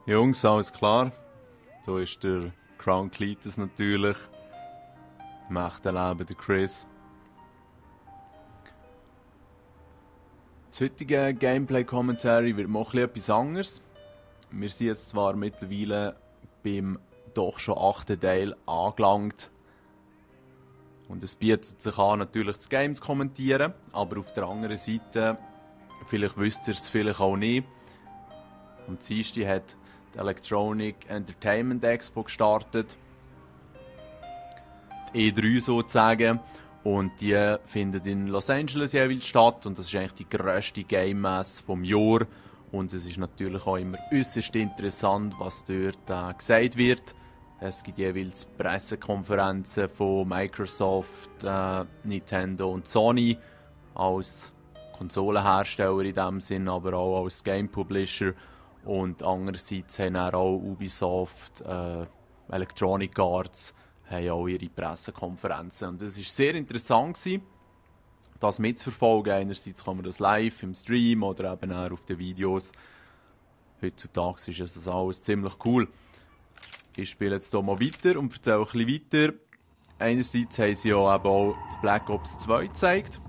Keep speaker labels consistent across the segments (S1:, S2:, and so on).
S1: Jungs, alles klar. Da ist der Crown Cletus natürlich. Im echten Leben der Chris. Das heutige Gameplay-Commentary wird mal etwas anderes. Wir sind jetzt zwar mittlerweile beim doch schon 8. Teil angelangt. Und es bietet sich an, natürlich das Game zu kommentieren. Aber auf der anderen Seite, vielleicht wisst ihr es, vielleicht auch nicht. Am Dienstag hat die Electronic Entertainment Expo gestartet. Die E3 sozusagen. Und die findet in Los Angeles jeweils statt. Und das ist eigentlich die grösste Game-Messe vom Jahr. Und es ist natürlich auch immer äußerst interessant, was dort gesagt wird. Es gibt jeweils Pressekonferenzen von Microsoft, Nintendo und Sony als Konsolenhersteller in dem Sinn, aber auch als Game Publisher. Und andererseits haben auch Ubisoft, Electronic Arts haben auch ihre Pressekonferenzen. Und es war sehr interessant, das mitzuverfolgen. Einerseits kann man das live im Stream oder eben auch auf den Videos. Heutzutage ist das alles ziemlich cool. Ich spiele jetzt hier mal weiter und erzähle ein bisschen weiter. Einerseits haben sie ja eben auch das Black Ops 2 gezeigt.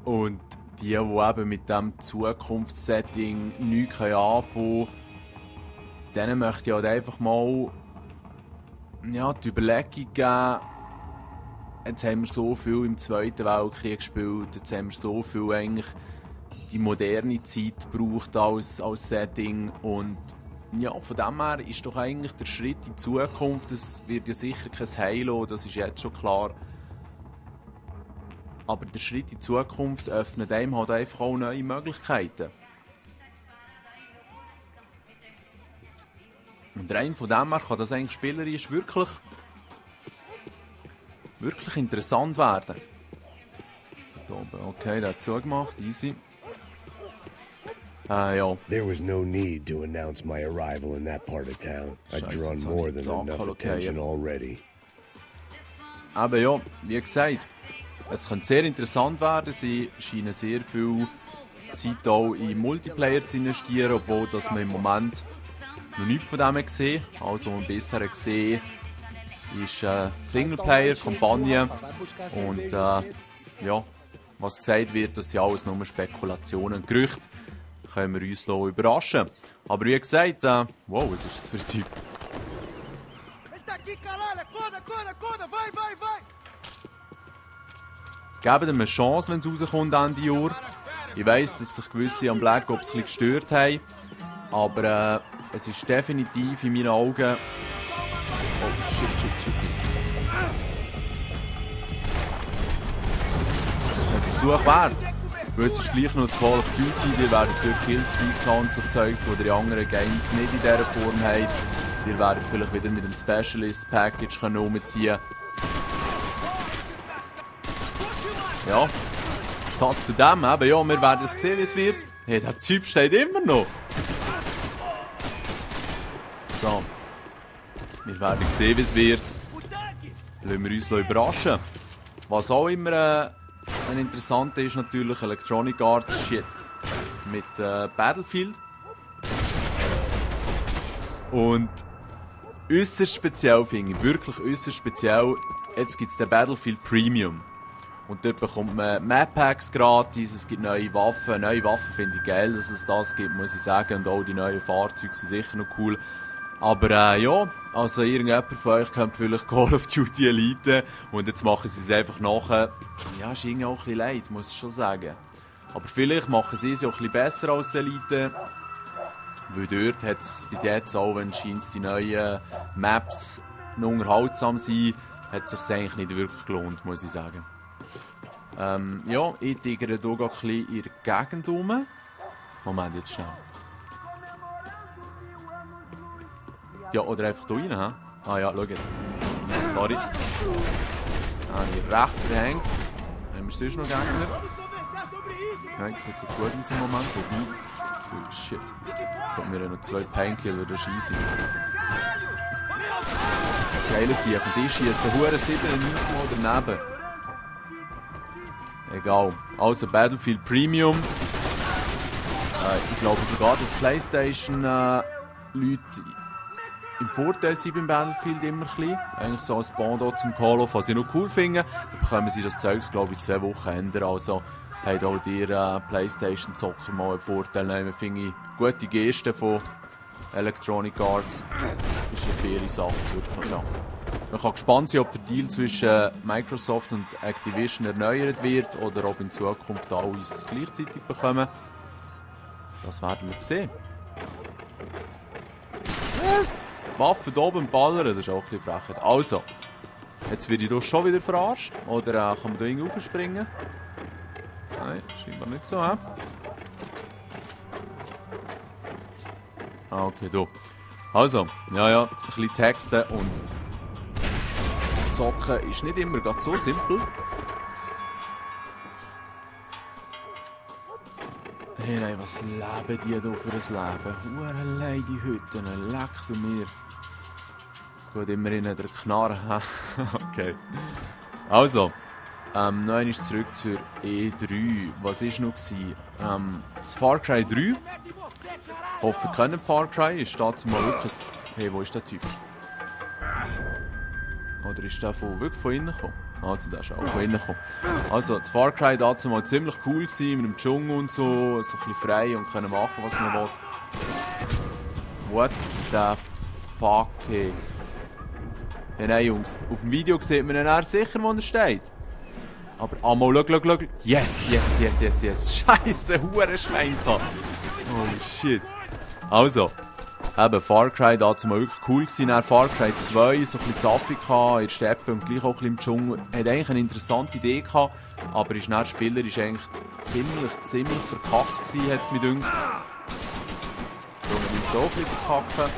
S1: Und die eben mit diesem Zukunftssetting nichts anfangen können, denen möchte ich halt einfach mal die Überlegung geben, jetzt haben wir so viel im Zweiten Weltkrieg gespielt, jetzt haben wir so viel eigentlich die moderne Zeit gebraucht als Setting und ja, von dem her ist doch eigentlich der Schritt in die Zukunft, es wird ja sicher kein Halo, das ist jetzt schon klar, aber der Schritt in die Zukunft öffnet einem halt einfach auch neue Möglichkeiten. Und rein von dem her kann das eigentlich spielerisch wirklich interessant werden. Okay, der hat zugemacht, easy. Ja.
S2: There was no need to announce my arrival in that part of town. I'd drawn more than enough attention already.
S1: Aber ja, wie gesagt, es könnte sehr interessant werden. Sie scheinen sehr viel Zeit auch in Multiplayer zu investieren, obwohl dass man im Moment noch nichts von dem gesehen. Also, was man bisher gesehen ist Singleplayer, Kampagne und ja, was gesagt wird, das sind alles nur Spekulationen und Gerüchte. Können wir uns überraschen. Aber wie gesagt, wow, was ist das für ein Typ? Geben ihm eine Chance, wenn es rauskommt Ende Jahr. Ich weiss, dass sich gewisse am Black Ops ein bisschen gestört haben. Aber es ist definitiv in meinen Augen... Oh, shit. Ein Versuch wert. Weil es ist gleich noch das Call of Duty, ihr werdet dort Killstreaks haben, so Zeugs, die ihr in anderen Games nicht in dieser Form habt. Ihr werdet vielleicht wieder mit dem Specialist Package umziehen. Ja, das zu dem eben. Ja, wir werden es sehen, wie es wird. Hey, der Typ steht immer noch. So. Wir werden sehen, wie es wird. Lassen wir uns überraschen. Was auch immer ein interessanter ist natürlich Electronic Arts Shit mit Battlefield. Und äußerst speziell finde ich, wirklich äußerst speziell, jetzt gibt es den Battlefield Premium. Und dort bekommt man Map Packs gratis, es gibt neue Waffen. Neue Waffen finde ich geil, dass es das gibt, muss ich sagen. Und auch die neuen Fahrzeuge sind sicher noch cool. Aber ja, also irgendjemand von euch kennt vielleicht Call of Duty Elite und jetzt machen sie es einfach nachher. Ja, ist irgendwie auch ein bisschen leid, muss ich schon sagen. Aber vielleicht machen sie es auch ein bisschen besser als Elite. Weil dort hat es bis jetzt auch, wenn die neuen Maps noch unterhaltsam sind, hat es sich eigentlich nicht wirklich gelohnt, muss ich sagen. Ja, ich tigere hier ein bisschen in der Gegend rum. Moment, jetzt schnell. Ja, oder einfach hier rein, hä? Ah ja, schau jetzt. Sorry. Die recht verhängt. Haben wir sonst noch Gegner? Nein, sieht gut aus im Moment. Wobei... Oh, shit. Ich habe mir noch 2 Painkiller, das ist easy. Geile Sieg. Und die schießen hure 97 Mal daneben. Egal. Also Battlefield Premium. Ich glaube sogar, dass PlayStation-Leute im Vorteil sind beim Battlefield immer ein bisschen. Eigentlich so als Pendant zum Call of, was ich noch cool finde. Da bekommen sie das Zeugs, glaube ich, 2 Wochen ändern. Also haben auch die PlayStation-Zocker mal einen Vorteil. Nein, finde ich gute Geste von Electronic Arts. Ist eine faire Sache, würde ich sagen. Man kann gespannt sein, ob der Deal zwischen Microsoft und Activision erneuert wird oder ob in Zukunft alles gleichzeitig bekommen. Das werden wir sehen. Yes! Waffen hier oben ballern, das ist auch ein bisschen Frechheit. Also, jetzt werde ich doch schon wieder verarscht. Oder kann man da irgendwie raufspringen? Nein, scheinbar nicht so, hä? Ah, okay, da. Also, ja, ein bisschen Texte und Zocken ist nicht immer ganz so simpel. Hey, nein, was leben die hier für ein Leben? Hurenlein, die Hütten, leck du mir. Gut, immerhin der Knarre. Okay. Also, noch einmal zurück zur E3. Was war noch? Das Far Cry 3. Ich hoffe, ihr kennt Far Cry. Ist dazu mal wirklich... Hey, wo ist der Typ? Oder ist der wirklich von innen gekommen? Also, der ist auch von innen gekommen. Also, das Far Cry dazu mal ziemlich cool gewesen, mit dem Dschungel und so ein bisschen frei und können machen, was man will. What the fuck, hey. Ja, nein, Jungs, auf dem Video sieht man dann sicher, wo er steht. Aber, mal, schau. Yes. Scheisse, Hurenschwein gehabt. Holy shit. Also. Eben, Far Cry dazu mal wirklich cool gewesen. Dann Far Cry 2, so ein bisschen in Afrika, in der Steppe und gleich auch ein bisschen im Dschungel. Hat eigentlich eine interessante Idee gehabt, aber ist dann spielerisch eigentlich ziemlich verkackt gewesen, hat es mir gedacht. Darum ist es auch ein bisschen verkacken.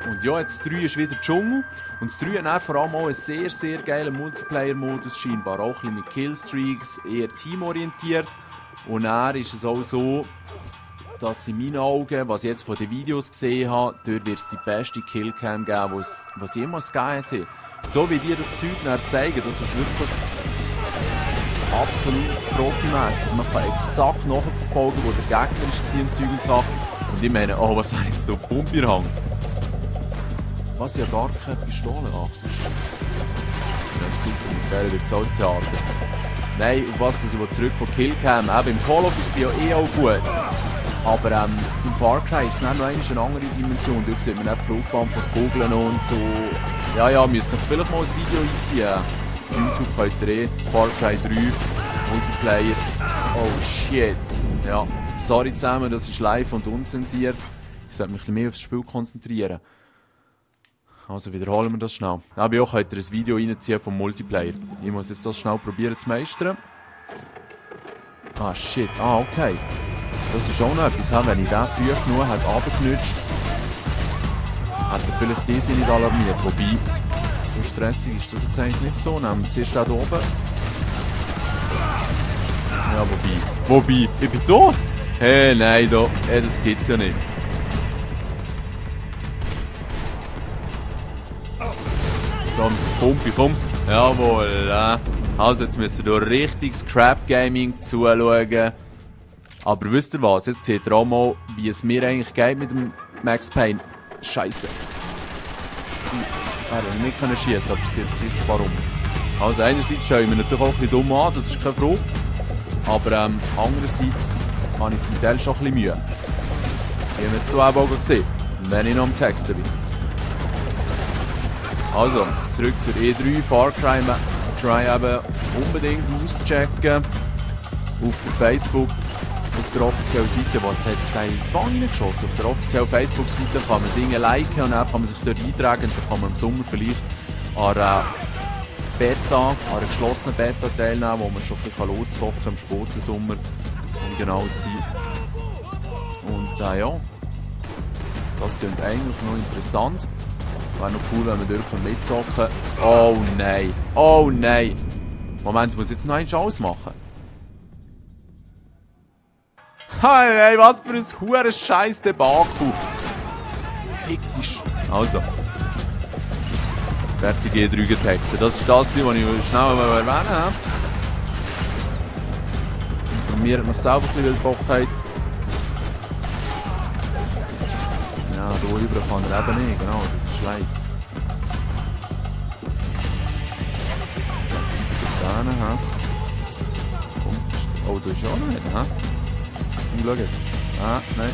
S1: Und ja, jetzt das 3 ist wieder Dschungel. Und das 3 hat dann vor allem auch einen sehr, sehr geilen Multiplayer-Modus, scheinbar auch ein bisschen mit Killstreaks, eher teamorientiert. Und dann ist es auch so, dass in meinen Augen, was ich jetzt von den Videos gesehen habe, dort wird es die beste Killcam geben, was ich jemals gegeben hätte. So wie die das Zeug dann zeigen, das ist wirklich absolut profimässig. Man kann exakt nachverfolgen, wo der Gegner war und Zeug und Sachen. Und ich meine, oh, was habe ich jetzt da Pumpe in der Hand? Was, ich habe gar keine Pistole. Ach, du Scheiße. Ja, super, mit der wird es alles Theater. Nein, auf was ich zurück von Killcam. Eben, im Call of ist sie ja auch gut. Aber im Far Cry ist es dann noch eine andere Dimension. Da sieht man die Flugbahn von Kugeln und so. Ja, müsst ihr vielleicht mal ein Video einziehen. Auf YouTube könnt ihr Far Cry 3 Multiplayer. Oh shit. Ja, sorry zusammen, das ist live und unzensiert. Ich sollte mich ein bisschen mehr aufs Spiel konzentrieren. Also wiederholen wir das schnell. Aber auch könnt ihr ein Video reinziehen vom Multiplayer. Ich muss jetzt das schnell probieren zu meistern. Ah shit, okay. Das ist auch noch etwas, wenn ich den früh genug runtergenutscht hätte, er vielleicht diese nicht alarmiert. Wobei, so stressig ist das jetzt eigentlich nicht so. Nehmen wir zuerst den hier oben. Ja, wobei, ich bin tot! Hey, nein, das gibt's ja nicht. Dann Pumpe, komm. Jawohl. Also, jetzt müsst ihr hier richtig Scrap Gaming zuschauen. Aber wisst ihr was? Jetzt seht ihr auch mal, wie es mir eigentlich geht mit dem Max Payne. Scheiße. Er hätte nicht schießen, aber es ist jetzt gleich warum. Also einerseits schaue ich mir natürlich auch ein bisschen dumm an, das ist keine Frage. Aber andererseits habe ich zum Teil schon ein bisschen Mühe. Ich habe jetzt hier auch gesehen, wenn ich noch am Texten bin. Also, zurück zur E3, Far Cry eben unbedingt auschecken. Auf der Facebook. Auf der offiziellen Seite, was hat es eigentlich Gefangene geschossen? Auf der offiziellen Facebook-Seite kann man singen, liken und dann kann man sich dort eintragen und dann kann man im Sommer vielleicht an einer Beta, an einer geschlossenen Beta teilnehmen, wo man schon ein bisschen loszocken kann im späten Sommer, um genau zu sein. Und ja, das klingt eigentlich noch interessant. Wäre noch cool, wenn man dort mitzocken kann. Oh nein! Moment, ich muss jetzt noch eins ausmachen. Hey, was für ein hure scheiß Debakel. Fick dich. Also. Fertige E3-Texte. Das ist das, was ich schnell erwähnen will. informiert mich selber ein bisschen, Bock hat. Ja, da rüber kann er eben nicht, genau, das ist leid. Dann, ha. Oh, da ist ja auch noch nicht, ha? Schau jetzt. Ah, nein.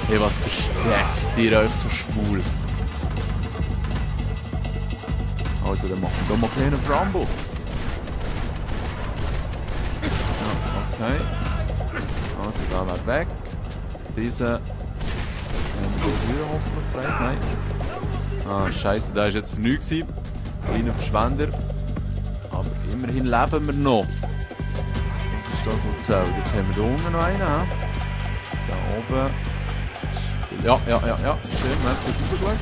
S1: Hey, was versteckt ihr euch so schwul? Also, dann machen wir mal einen Frambo. Ja, okay. Also, da wäre weg. Diese. Wir hoffentlich breit. Nein. Ah, Scheiße, da war jetzt für nichts. Kleiner Verschwender. Aber immerhin leben wir noch. Das ist das, was zählt. Jetzt haben wir da unten noch einen. Da oben. Ja. Schön, merci, hast du rausgeschaut.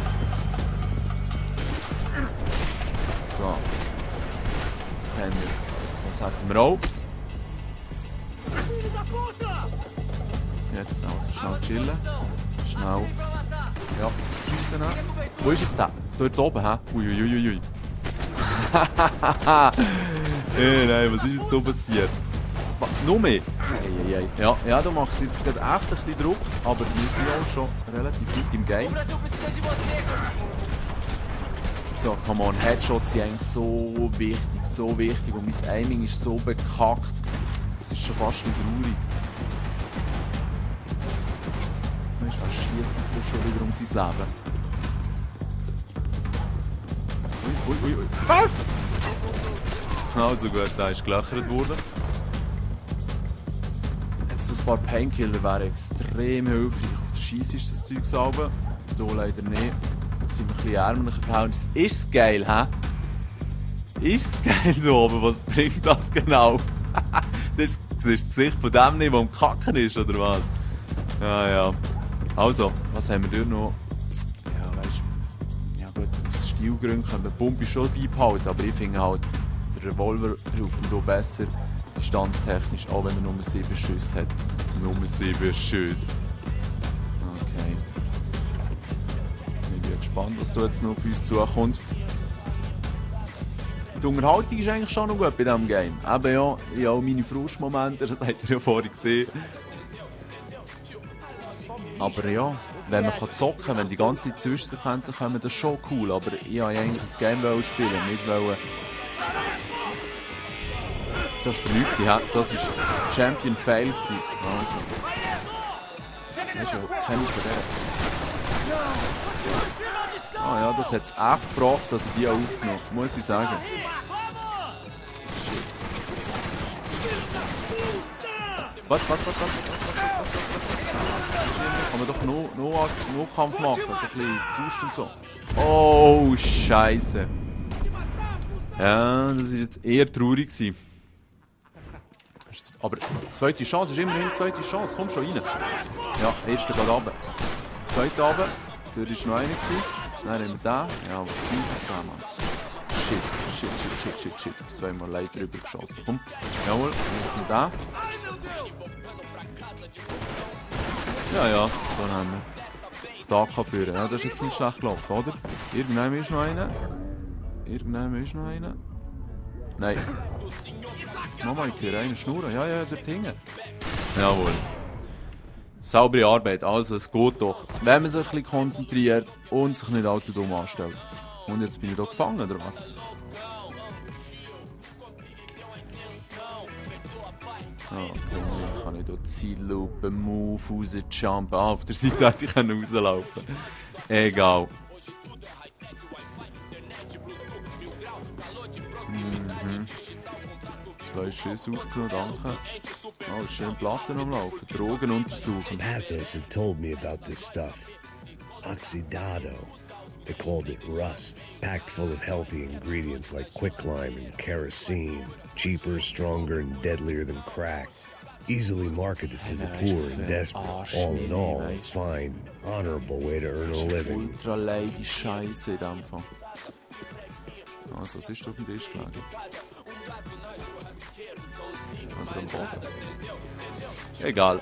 S1: So. Was hätten wir auch? Jetzt also schnell chillen. Schnell. Ja, Zeug nehmen. Wo ist jetzt der? Dort oben, hä? Uiuiuiui. Nein, was ist jetzt hier passiert? Noch mehr? Ja, da macht es jetzt gerade echt ein bisschen Druck, aber wir sind auch schon relativ weit im Game. So, come on, Headshots sind eigentlich so wichtig und mein Aiming ist so bekackt. Das ist schon fast ein bisschen traurig. Weißt du, er schießt jetzt so schon wieder um sein Leben. Ui. Was? Also gut, da ist gelöchert worden. Jetzt ein paar Painkiller wären extrem hilfreich. Auf der Scheisse ist das Zeug sauber. Hier leider nicht. Da sind wir ein bisschen ärmlicher Verhältnis. Ist es geil, hä? Ist es geil hier oben? Was bringt das genau? Das ist das Gesicht von dem nicht, der am Kacken ist, oder was? Ja. Also, was haben wir dort noch? Ja, weißt du, ja gut, aus Stilgründen können wir die Pumpe schon beibehalten, aber ich finde halt, der Revolver hilft mir besser, standtechnisch, auch wenn er nur 7 Schüsse hat. Nur 7 Schüsse. Okay. Ich bin gespannt, was da jetzt noch auf uns zukommt. Die Unterhaltung ist eigentlich schon noch gut bei diesem Game. Eben ja, ich habe auch meine Frustmomente, das habt ihr ja vorhin gesehen. Aber ja, wenn man zocken kann, wenn die ganze Zwischensequenzen kommen, das ist schon cool. Aber ich wollte eigentlich ein Game spielen, nicht wollen. Das war für nichts, das war Champion Fail. Also. Weißt du, kenn ich von der? Ah ja, das hat es echt gebracht, dass ich die auch aufgenommen habe, muss ich sagen. Shit. Was? Kann man doch noch Kampf machen, so ein bisschen Faust und so. Oh, Scheiße. Ja, das war jetzt eher traurig gewesen. Aber zweite Chance ist immerhin zweite Chance, komm schon rein. Ja, erste geht runter. Zweite runter, dort war noch einer. Dann haben wir den. Ja, was ist das, Mann? Shit. Zweimal leicht drüber geschossen. Komm, jawohl, jetzt noch den. Ja, dann haben wir den AK führen. Ja, das ist jetzt nicht schlecht gelaufen, oder? Irgendwann ist noch einer. Nein. Mama, ich höre einen schnurren. Ja, dort hinten. Jawohl. Saubere Arbeit, also es geht doch. Wenn man sich ein bisschen konzentriert und sich nicht allzu dumm anstellt. Und jetzt bin ich hier gefangen, oder was? Okay, dann kann ich hier Zeitlupe, Move, rausjumpen. Ah, auf der Seite hätte ich rauslaufen können. Egal. Zwei Schüsse aufgenommen, danke. Oh, schön Platten am Laufen. Drogen untersuchen.
S2: Passos had told me about this stuff. Oxidado. They called it rust, packed full of healthy ingredients like quicklime and kerosene. Cheaper, stronger, and deadlier than crack. Easily marketed to the poor and desperate. All in all, a fine, honorable way to earn a living.
S1: Ultra leidige Scheiße in dem Fall. Also, was ist auf dem Tisch gelegen? Oder am Boden? Egal.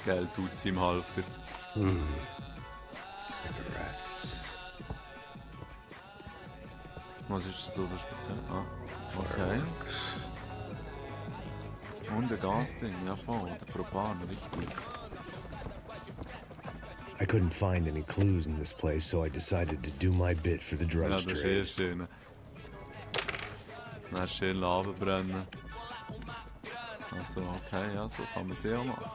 S1: Geld tut sie im Halfter.
S2: Cigarettes.
S1: Was ist das so speziell? Ah, okay. Und ein Gasding, ja voll. Der Propan, richtig.
S2: I couldn't find any clues in this place, so I decided to do my bit for the
S1: Ja,
S2: drugs
S1: das ist
S2: trade.
S1: schön. Dann schön Lava brennen. Also, okay, ja, so kann man es ja machen.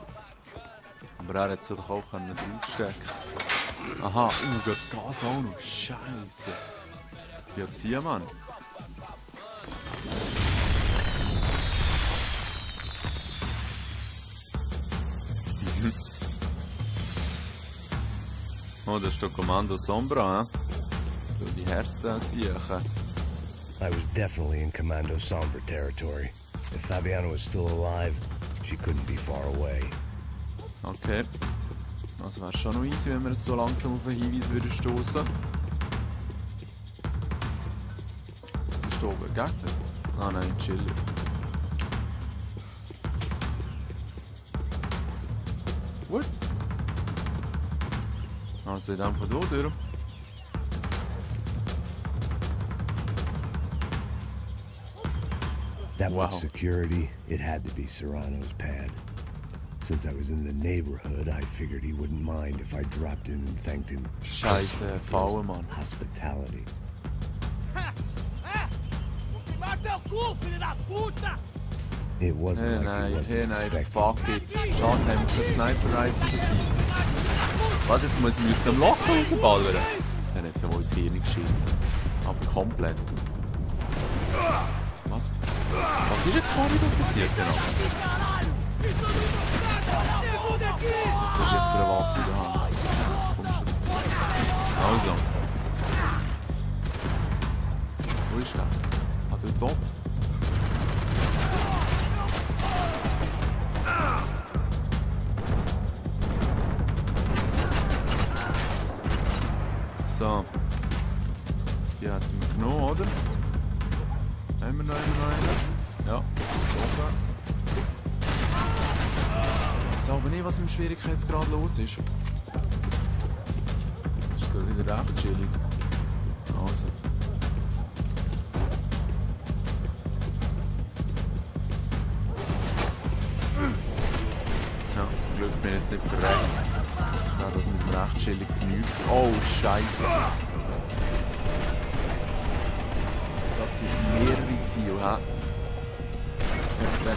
S1: Aber er hätte es doch auch draufstecken können. Aha, geht das Gas auch noch. Scheiße. Ja, zieh, Mann. Oh, das ist der Kommando Sombra, hä? So die Härten siechen.
S2: I was definitely in Commando Sombra territory. If Fabiana was still alive, she couldn't be far away.
S1: Okay. Also wäre schon noch easy, wenn wir es so langsam auf einen Hinweis würden stoßen. Was ist da oben? Gegner? Ah nein, chillig. Gut. Also in dem Fall hier durch.
S2: That
S1: Wow.
S2: much security, it had to be Serrano's pad. Since I was in the neighborhood, I figured he wouldn't mind if I dropped in and thanked him
S1: Scheiße,
S2: personally for his
S1: faul, Mann.
S2: hospitality. It wasn't like he wasn't
S1: nein,
S2: expecting.
S1: fuck it. Schade, haben wir keinen Sniper-Rifle. Was, jetzt muss ich mich aus dem Loch rausballern? Dann hat es ja wohl ins Hirn geschissen. Aber komplett. Was? Was ist jetzt gerade wieder passiert, genau? Was ist das für eine Waffe in der Hand? Kommst du raus? Also. Wo ist er? Ah, dort oben. So. Die hätten wir genommen, oder? Haben wir noch einen? Ja, oben. Ich weiß aber nicht, was im Schwierigkeitsgrad los ist. Das ist da wieder recht chillig. Also. Ja, zum Glück bin ich jetzt nicht verreckt. Ja, das mit dem recht chillig vernünftig. Oh, Scheiße. Das sind mehrere Ziele, hä?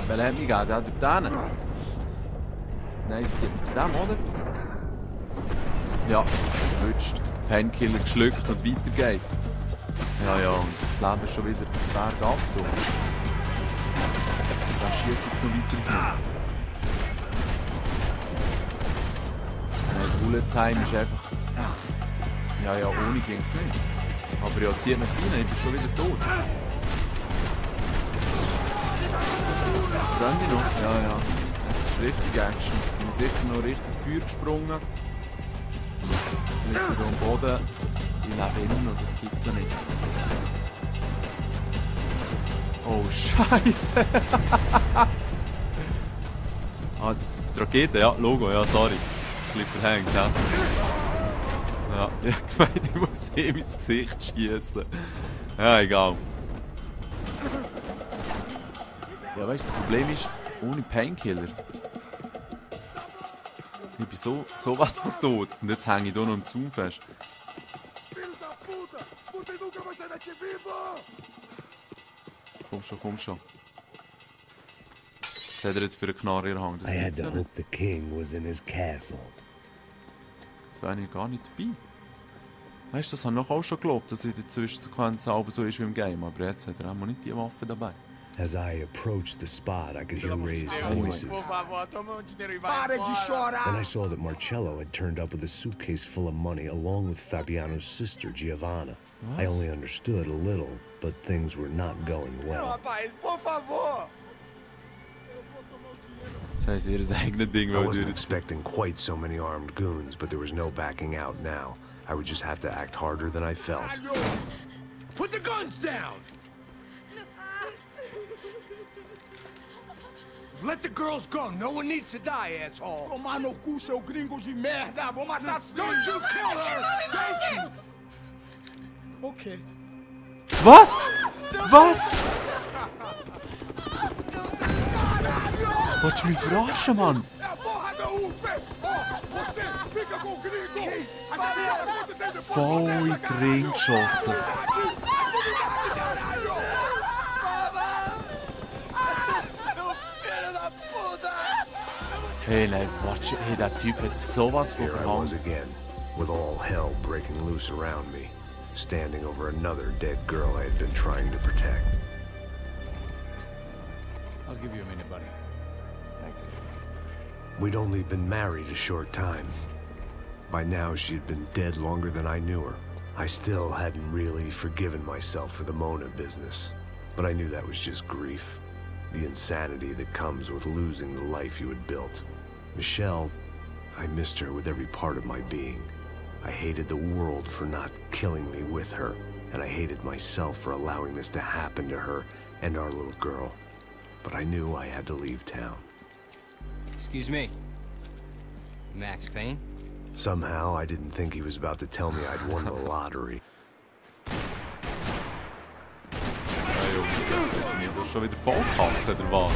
S1: Wer hat mich gegeben? Der dort hinten? Nein, es zieht mich zu dem, oder? Ja, erwischt. Painkiller geschluckt und weiter geht's. Ja, ja, und das Leben ist schon wieder bergab. Das schießt jetzt noch weiter. Bullet Time ist einfach... Ja, ja, ohne ging's nicht. Aber ja, zieht mich rein, ich bin schon wieder tot. Brennt ich noch? Ja, ja. Jetzt ist richtig Action. Jetzt bin ich sicher noch richtig Feuer gesprungen. Liegt wieder am Boden. Ich lebe immer noch, das gibt's ja nicht. Oh, Scheiße! Ah, das ist die Rakete, ja, Logo, ja, sorry. Ein bisschen verhängt, ja. Ja, ich hab gemeint, ich muss ihm ins Gesicht schießen. Ja, egal. Ja, weißt du, das Problem ist, ohne Painkiller. Ich bin sowas von tot. Und jetzt hänge ich hier noch im Zaun fest. Komm schon, komm schon. Was hat er jetzt für einen Knarre in der Hand? Das
S2: I had
S1: gibt's
S2: to
S1: ja nicht.
S2: hope the king was in his castle.
S1: So bin ich gar nicht dabei. Weißt du, das habe ich auch schon geglaubt, dass in der Zwischensequenz halb so ist wie im Game. Aber jetzt hat er auch mal nicht die Waffe dabei.
S2: As I approached the spot, I could hear raised voices.
S3: Pare di chorar!
S2: Then I saw that Marcello had turned up with a suitcase full of money along with Fabiano's sister, Giovanna. I only understood a little, but things were not going well.
S3: Rapaz, por favor!
S1: Das heisst, ihr eigenes Ding
S2: I
S1: wollt
S2: wasn't
S1: ihr...
S2: expecting quite so many armed goons, but there was no backing out now. I would just have to act harder than I felt.
S3: Put the guns down! let the girls go. No one needs to die, asshole. Tomar no cu, seu gringo de merda. Vou matar sim. Don't you kill her! Don't you? Okay.
S1: Was? Was? Willst du mich verarschen, Mann?
S3: É a porra da UFE! Ó, você fica com o gringo! A galera conta desde o
S1: Voll in den Ring geschossen. Hey, nein, warte, hey, der Typ hat sowas von
S2: Here I was
S1: verhangen.
S2: again, with all hell breaking loose around me, standing over another dead girl I had been trying to protect.
S4: I'll give you a minute, buddy. Thank you.
S2: We'd only been married a short time. By now, she had been dead longer than I knew her. I still hadn't really forgiven myself for the Mona business, but I knew that was just grief. The insanity that comes with losing the life you had built. Michelle, I missed her with every part of my being. I hated the world for not killing me with her, and I hated myself for allowing this to happen to her and our little girl. But I knew I had to leave town.
S5: Excuse me. Max Payne?
S2: Somehow, I didn't think he was about to tell me I'd won the lottery.
S1: Ja, Jungs, das hat mich doch schon wieder vollgekackt, oder was?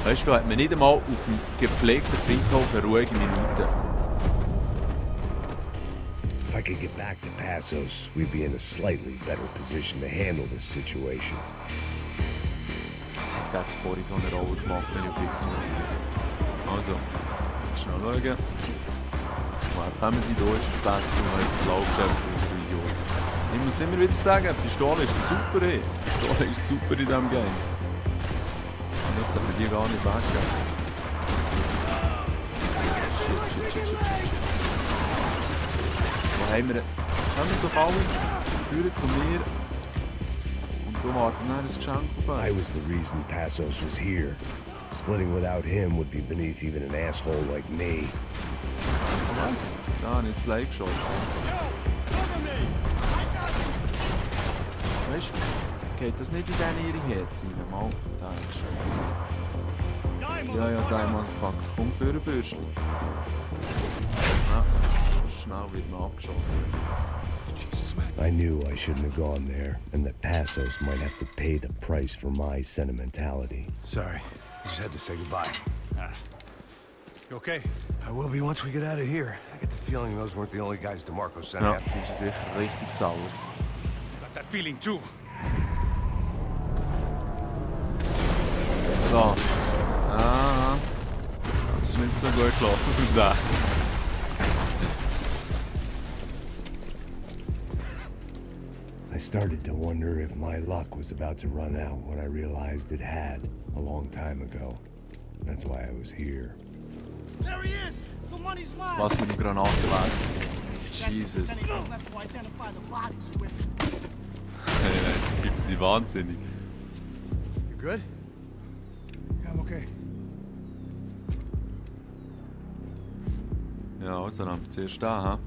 S1: Weißt du, hat man nicht einmal auf dem gepflegten Friedhof eine ruhige Minute.
S2: If I could get back to Passos, we'd be in a slightly better position to handle this situation.
S1: Was hat der jetzt vorhin so eine Rolle gemacht, wenn ich auf ihn zu? Also, schnell schauen. Woher kommen sie da? Ist das Beste, und heute Laufgeschäft unserer Region. Ich muss immer wieder sagen, die Pistole ist super, ey. Die Pistole ist super in diesem Game. Und jetzt sollten wir die gar nicht weggeben. Shit. Wo haben wir... Kommen doch alle, führen zu mir. Und da warten dann ein Geschenk auf
S2: I
S1: euch.
S2: was the reason Passos was here. Splitting without him would be beneath even an asshole like me.
S1: Was? Da habe ich ins Leid geschossen. Weißt du, geht das nicht in diesen ihre Herzen rein? Mal, da ist schon. Ja, Diamond, fuck, komm für ein Bürstchen. Ja, schnell wird man abgeschossen.
S2: I knew I shouldn't have gone there, and that Passos might have to pay the price for my sentimentality.
S6: Sorry, I just had to say goodbye. You okay? I will be once we get out of here. I get the feeling those weren't the only guys DeMarco sent
S1: Ja,
S6: after.
S1: sie sind sicher richtig sauer.
S3: Got that feeling too.
S1: So. Ah, das ist nicht so gut gelaufen für den.
S2: I started to wonder if my luck was about to run out when I realized it had a long time ago. That's why I was here.
S7: There he is! The money's mine!
S1: Was mit dem Granatenwerfer? Jesus.
S7: Left to identify the bodies with.
S1: Die Typen sind wahnsinnig.
S6: You good?
S3: Yeah, I'm okay.
S1: Ja, also dann haben wir zuerst da, ha?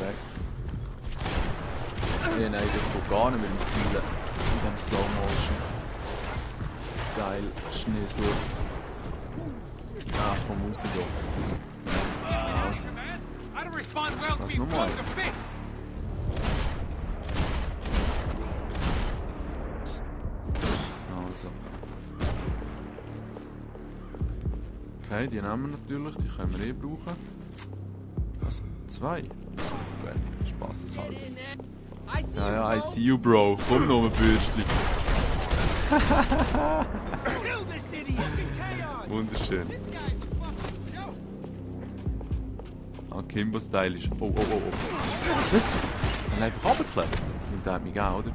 S1: Weg. Ja, nein, das geht gar nicht mit dem Zielen. In dem Slow Motion. Style, Schnitzel. Ah, komm raus da. Also. Was nochmal? Also. Okay, die nehmen wir natürlich, die können wir brauchen. Was? 2? Das ist gut, spaßeshalber. Ja, I see you, Bro. Komm noch, Bürstchen. Wunderschön. Ah, Kimbo-Style ist... Oh. Was? Dann einfach runterklettern. Und der hat mich auch, oder?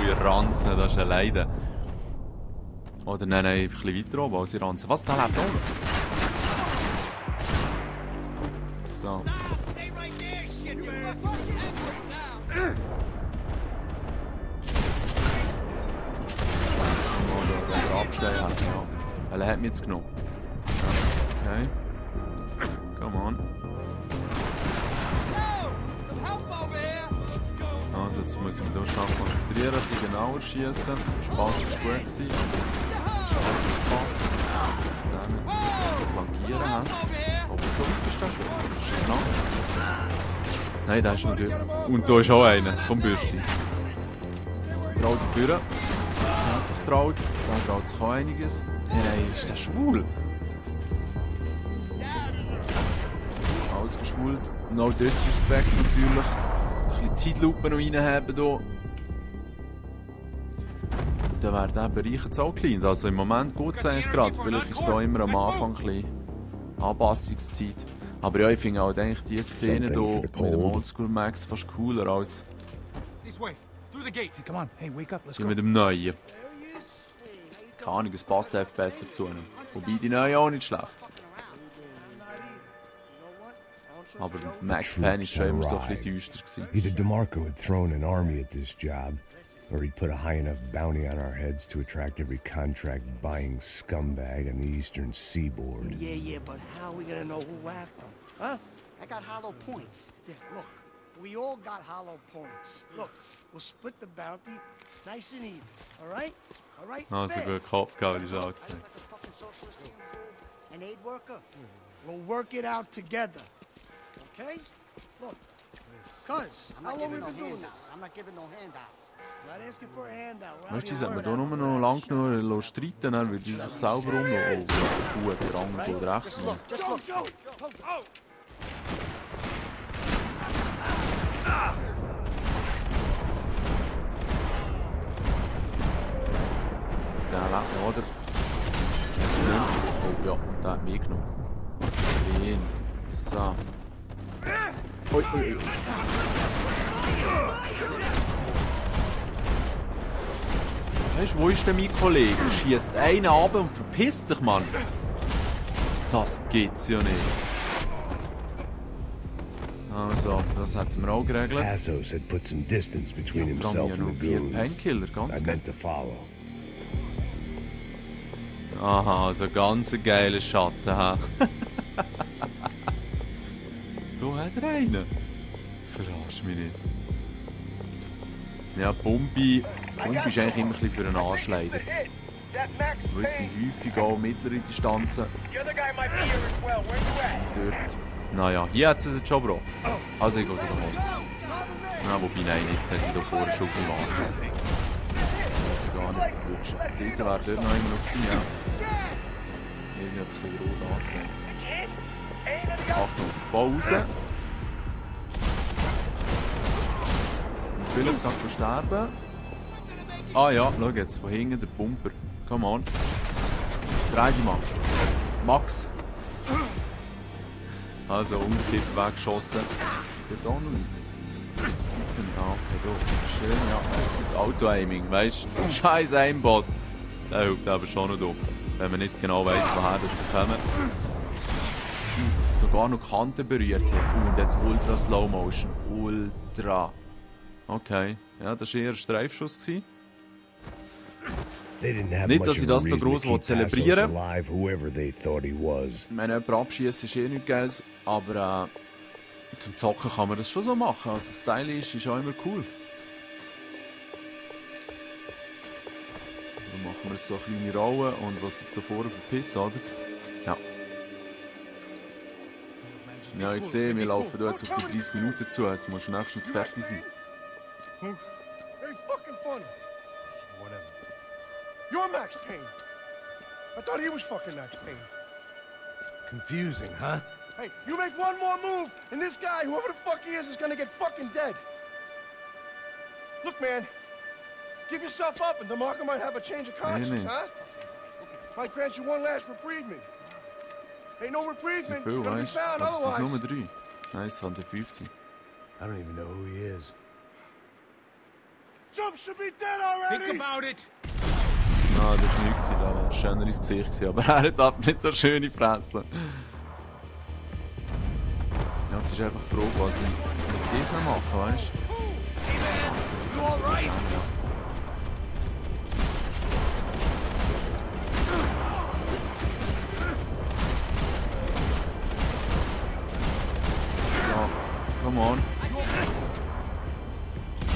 S1: Ihr Ranzen, das ist ein Leiden. Oder nein, einfach ein bisschen weiter oben als ihr Ranzen. Was, da lebt oben? So. Der Absteiger hat, ja. Weil er hat mich jetzt genommen. Ja. Okay. Come on. Also jetzt muss ich hier schnell konzentrieren, ein bisschen genauer schießen. Spaß war gut gewesen. Spaß. Dann flankieren. Aber so weit ist das schon. Ist das noch? Nein, der ist noch gut. Und da ist auch einer vom Bürstchen. Traut die Führer. Der hat sich getraut. Da traut sich auch einiges. Hey, ist der schwul? Ausgeschwult. No Disrespect natürlich. Ein bisschen Zeitlupe noch reinhaben hier. Und dann wäre dieser Bereich jetzt auch klein. Also im Moment geht es eigentlich gerade. Vielleicht ist es auch immer am Anfang ein bisschen Anpassungszeit. Aber ja, ich finde auch eigentlich diese Szene hier mit dem Oldschool Max fast cooler als die mit dem Neuen. Keine Ahnung, es passt einfach besser zu ihnen. Wobei die Neuen auch nicht schlecht sind. Aber Max Payne war schon immer so ein bisschen düster.
S2: Either DeMarco had thrown an army at this job, or he'd put a high enough bounty on our heads to attract every contract-buying scumbag on the eastern seaboard.
S7: Yeah, but how are we gonna know who whacked them? Huh? I got hollow points. Yeah, look, we all got hollow points. Look, we'll split the bounty nice and even, all right? All right?
S1: Also gut Kopf gehabt, wie ich schon gesagt habe.
S7: An aid worker? We'll work it out together. Okay? Look, cuz, how long we been doing this? I'm not giving no handouts. Not asking for a handout.
S1: Weißt du, sollte man hier nur noch lang genug streiten, dann würde sie sich selber umlassen. Oh, gut, der andere geht recht.
S7: Just look.
S1: Der lebt noch, oder? Jetzt nicht. Oh ja, und der hat mich genommen. Ihn. So. Ui. Weißt du, wo ist denn mein Kollege? Schießt einen ab und verpisst sich, Mann. Das geht's ja nicht. Also, das hätten wir auch geregelt.
S2: Passos had put some distance between himself and the goons.
S1: Painkiller,
S2: I
S1: ganz geil.
S2: meant to follow.
S1: Aha, also ganz ein geiler Schatten, ha. Da hat er einen. Verarsch mich nicht. Ja, Bombi ist eigentlich immer ein bisschen für einen Arschleider. Weil sie häufig auch mittlere Distanzen. Dort. Naja, hier hat es jetzt schon gebrochen. Also ich gehe sie holen. Na, wobei, nein, nicht. Haben sie da vorher schon gemacht. Also gar nicht verwutschen. Diese wäre dort noch immer noch gewesen, ja. Irgendetwas so rot anzeigen. Achtung, voll raus. Und vielleicht kann ich sterben. Ah ja, schau jetzt, von hinten der Pumper. Come on. Dreh dich, Max. Max! Also, umgekippt, weggeschossen. Das sieht ja da noch nicht. Das gibt's ja nicht. Ah, okay, da. Schön, ja. Das ist jetzt Auto-Aiming, weißt du? Scheiß Aimbot. Der hilft aber schon noch da. Wenn man nicht genau weiss, woher das sie kommen. Sogar noch Kanten berührt hat. Und jetzt Ultra Slow Motion. Ultra. Okay. Ja, das war eher ein Streifschuss. Nicht, dass ich das da gross zelebrieren will. Ich meine, jemanden abschießen ist eh nichts Geiles, aber zum Zocken kann man das schon so machen. Also stylisch ist auch immer cool. Dann machen wir jetzt so eine kleine Rolle und was jetzt da vorne verpissen, oder? Ja. Ja, ich sehe, wir laufen da jetzt auf die 30 Minuten zu, es muss nächstens fertig sein.
S3: Hey, fucking funny. You're Max Payne. I thought he was fucking Max Payne.
S6: Confusing, huh?
S3: Hey, you make one more move, and this guy, whoever the fuck he is gonna get fucking dead. Look, man, give yourself up, and DeMarco might have a change of conscience, huh? Might grant you one last reprieve. Ain't no reprieve, man.
S1: Viel,
S3: Gonna be
S1: weißt du?
S3: found
S1: Aber es sind
S3: otherwise.
S1: nur 3. Nein, es kann 5 sein.
S6: I don't even know who he is.
S3: Jump should be dead already.
S5: Think about it.
S1: Ah, das war nichts, da wäre ein schöneres Gesicht gewesen, aber er hat nicht so schöne Fresse. Ja, jetzt ist einfach die Frage, was ich mit diesen mache, weißt du? So, come on.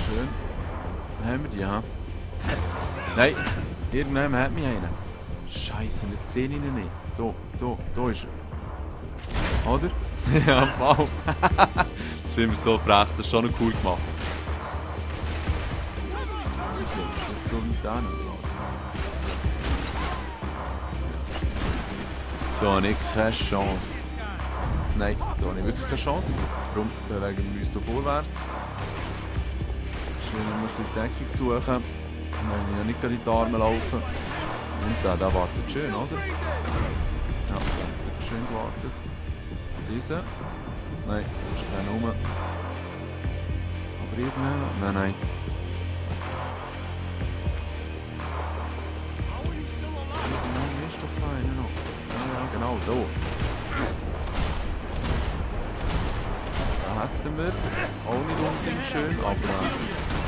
S1: Schön. Haben wir die, ha? Nein, irgendjemand hat mich einen. Scheiße, und jetzt sehe ich ihn nicht. Da ist er. Oder? Ja, wow. Das ist immer so frech, das ist schon noch cool gemacht. Was ist jetzt? So weit hin oder was? Da habe ich keine Chance. Nein, da habe ich wirklich keine Chance. Darum bewegen wir uns hier vorwärts. Schön ein bisschen Deckung suchen. Dann muss ich ja nicht gerade in die Arme laufen. Und der wartet schön, oder? Ja, schön gewartet. Diese. Nein, da ist keiner rum. Aber irgendwann. Nein. Irgendwann ist doch so einer noch. Ja, genau, da. Da hätten wir. Auch nicht unbedingt schön, aber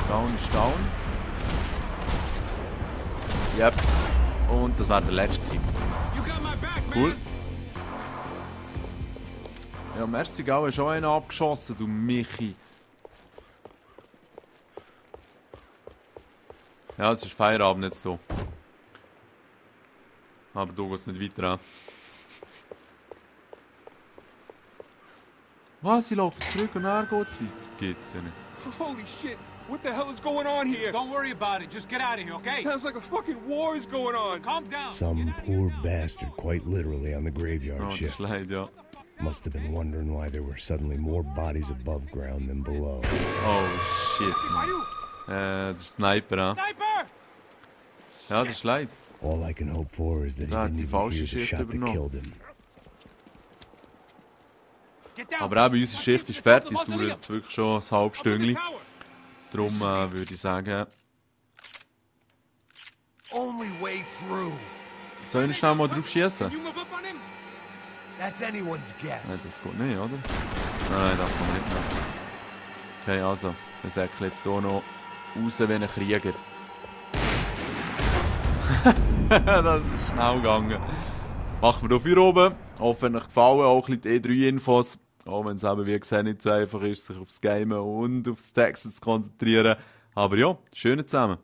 S1: down ist down. Yep. Und das war der letzte gewesen. Cool. Ja, merci, Gau, hast auch einen abgeschossen, du Michi. Ja, es ist Feierabend jetzt hier. Aber da geht es nicht weiter an. Was? Sie laufen zurück und dann geht es weiter? Geht's ja nicht.
S8: Holy shit! What the hell is going on here?
S9: Don't worry about it. Just get out of here, okay?
S8: Sounds like a fucking war is going on.
S9: Calm down.
S2: Some poor bastard, quite literally, on the graveyard
S1: Oh,
S2: shift.
S1: das leid, ja.
S2: Must have been wondering why there were suddenly more bodies above ground than below.
S1: Oh shit, man. Der Sniper, ja.
S9: Sniper!
S1: Ja, das ist leid.
S2: All I can hope for is that he
S1: Da hat
S2: didn't
S1: die
S2: even
S1: falsche
S2: hear the
S1: Schicht
S2: shot that
S1: übernommen.
S2: killed him.
S9: Get down.
S1: Aber eben, unsere Schicht ist fertig. Es dauert jetzt wirklich schon ein halbes Stündchen. Darum würde ich sagen,
S6: Only way through.
S1: soll ich schnell mal drauf schießen?
S9: You move up on him.
S6: That's anyone's guess.
S1: Nein, das geht nicht, oder? Nein, das kann man nicht mehr. Okay, also, wir säckeln jetzt hier noch raus wie ein Krieger. Das ist schnell gegangen. Machen wir hier oben. Hoffentlich gefallen auch ein bisschen die E3-Infos. Auch wenn es eben, wie gesagt, nicht so einfach ist, sich aufs Gamen und aufs Texten zu konzentrieren. Aber ja, schön zusammen.